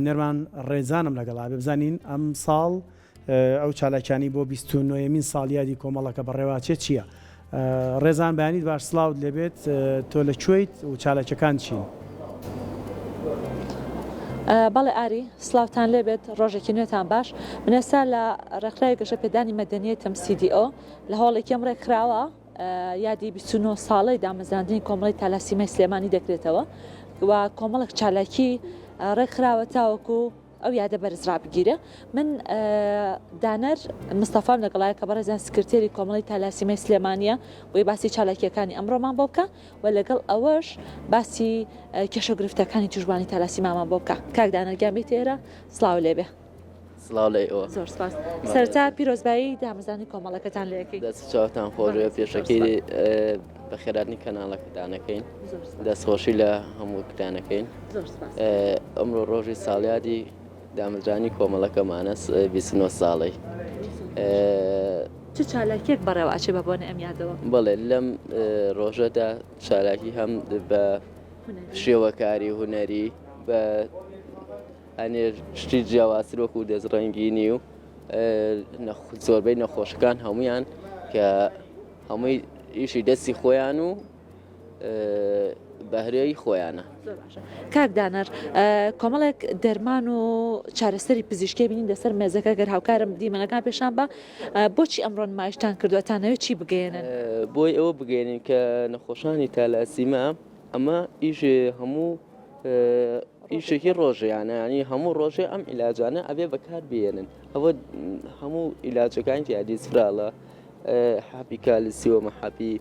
پەیامنێرمان ڕێزانم لەگەڵا بێ بزانین ئەم ساڵ ئەو چالاکیانەی بۆ 29مین ساڵیادی کۆمەڵەکە بەڕێواچێت چییە؟ ڕێزان بەیانیت باش سڵاوت لێبێت تۆ لە کوێیت و چالاکیەکان چین؟ بەڵێ ئاری سڵاوتان لێبێت ڕۆژێکی نوێتان باش من ئێستا لە ڕێکخراوی گەشەپێدانی مەدەنیەتم CDO لە هۆڵێکی ئەم ڕێکخراوە یادی 29 ساڵەی دامەزراندنی کۆمەڵی تالاسیمای سلێمانی دەکرێتەوە و کۆمەڵێک چالاکی ڕێکخراوە تاوەکو ئەو یادە بەرز ڕابگیرێ. من دانەر مستەفام لەگەڵایە کە بەڕێزیان سکرتێری کۆمەڵەی تالاسیمای سلێمانییە بۆی باسی چالاکییەکانی ئەمڕۆمان بۆ بکا و لەگەڵ ئەوەش باسی کێشە و گرفتەکانی تووشبووانی تالاسیمامان بۆ بکا. کاک دانەر گیان بێیتە ئێرە سڵاو لێ بێ. سڵاو لە ئێوە. زۆر سپاس. سەرەتا پیرۆزبایی دامەزراندنی کۆمەڵەکەتان لێ ئەکەین. دەست و چاوتان خۆش بێ. پێشەکی بەخێرهاتنی کەناڵەکەتان ئەکەین. دەستخۆشی لە هەمووتان ئەکەین. ئەمڕۆ ڕۆژی ساڵیادی دامەزرانی کۆمەڵەکەمانە 29 ساڵەی. چ چالاکیەک بەڕێوە ئەچێ بە بۆنەی ئەم یادەوە؟ بەڵێ لەم ڕۆژەدا چالاکی هەم بە شێوەکاری هونەری بە هەنێ شتی جیاوازتر وەکو دەستڕەنگینی و زۆربەی نەخۆشەکان هەمویان کە هەمووی ئیشی دەستی خۆیان و بەهرەی خۆیانە. زۆر باشە کاک دانەر کۆمەڵێک دەرمان و چارەسەری پزیشکی بینین لەسەر مێزەکە گەر هاوکارم دیمەنەکان پێشان بە بۆچی ئەمڕۆ نمایشتان کردووە تانەوێت چی بگەیەنن؟ بۆی ئەوە بگەێنین کە نەخۆشانی تالاسیما ئەمە ئیش هەموو ئیشێکی ڕۆژیانە ینی هەموو ڕۆژێ ئەم عیلاجانە ئەبێ بەکار بێنن ئەوە هەموو عیلاجەکان تیادیسفراڵە حەپی کالسیۆمە حەپی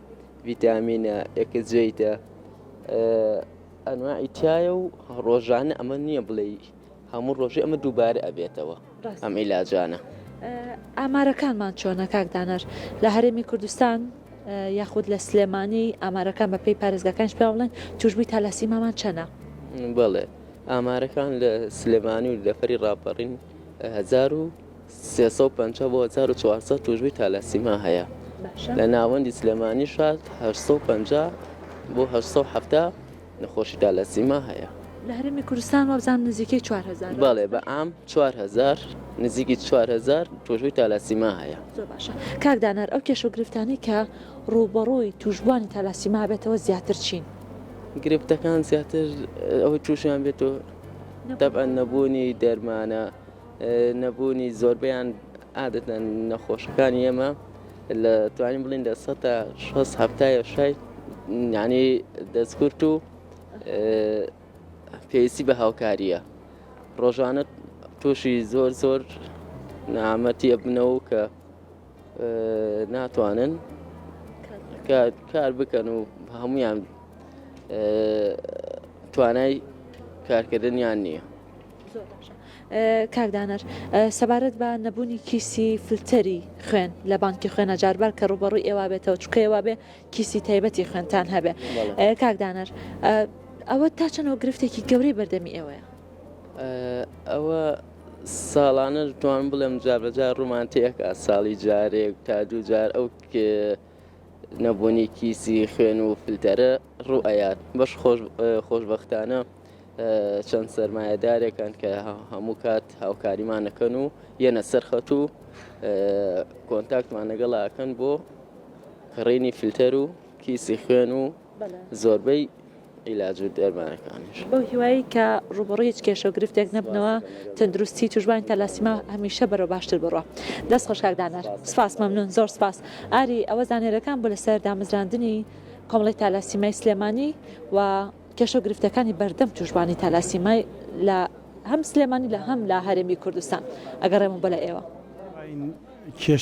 ڤیتامینە ئێکسجەیتە ئەنواعی تایە و ڕۆژانە ئەمە نییە بڵێ هەموو ڕۆژی ئەمە دووبارە ئەبێتەوە ئەم عیلاجانە. ئامارەکانمان چۆنە کاک دانەر لە هەرێمی کوردستان یاخود لە سلێمانی ئامارەکان بە پێی پارێزگاکانیش پێمان بڵێن توشبووی تالاسیمامان چەنە؟ بەڵێ ئامارەکان لە سلێمانی و دەفەری ڕاپەڕین 1350 بۆ 1400 توشبووی تالاسیما هەیە لە ناوەندی سلێمانی شار 850 بۆ 870 نەخۆشی تالاسیما هەیە. لە هەرێمی کوردستان وابزانم نزیکەی 4000 بەڵێ بە عام 4000 نزیکی 4000 توشبووی تالاسیما هەیە. زۆر باشە کاک دانەر ئەو کێشە و گرفتانەی کە ڕووبەڕووی توشبووانی تالاسیما بێتەوە زیاتر چین؟ گرفتەکان زیاتر ئەوەی تووشیان بێت و تەبعەن نەبوونی دەرمانە نەبوونی زۆربەیان عادەتەن نەخۆشەکانی ئێمە لە توانین بڵین لە سە تا شەست هەفتایە شای یعنی دەستکورت و پێویستی بە هاوکاریە ڕۆژانە تووشی زۆر زۆر نامەتیە بنەوە کە ناتوانن کار بکەن و هەمویان توانای کارکردنیان نییە. زۆر باشە کاک دانەر سەبارەت بە نەبوونی کیسی فلتەری خوێن لە بانکی خوێنە جاربار کە ڕوبەڕووی ئێوە بێتەوە چکە ئێوە بێ کیسی تایبەتی خوێنتان هەبێ کاک دانەر ئەوە تا چەندەوە گرفتێکی گەورەی بەردەمی ئێوەیە؟ ئەوە ساڵانە توان بڵێم جار بەجار ڕوومان تێکا ساڵی جارێک تا دوو جار ئەو نەبوونی کیسی خوێن و فلتەرە ڕوو ئەیات بەش خۆش خۆشبەختانە چەند سەرمایەدارێکن کە هەموو کات هاوکاریمان ئەکەن و یەنە سەر خەت و کۆنتاکتمان لەگەڵا ئەکەن بۆ کڕینی فلتەر و کیسی خوێن و زۆربەی عیلاج و دەرمانەکانیش. بەو هیوایەی کە ڕووبەڕووی هیچ کێشە و گرفتێک نەبنەوە، تەندروستی تووشبووانی تالاسیما هەمیشە بەرەو باشتر بڕوا. دەست خۆش کاک دانەر. سپاس مەمنوون زۆر سپاس. ئاری ئەوە زانیاریەکان بوو لەسەر دامەزراندنی کۆمەڵەی تالاسیمای سلێمانی و کێشە و گرفتەکانی بەردەم تووشبووانی تالاسیمای لە هەم سلێمانی لە هەم لە هەرێمی کوردستان. ئەگەڕێمەوە بۆ لای ئێوە. کێشە.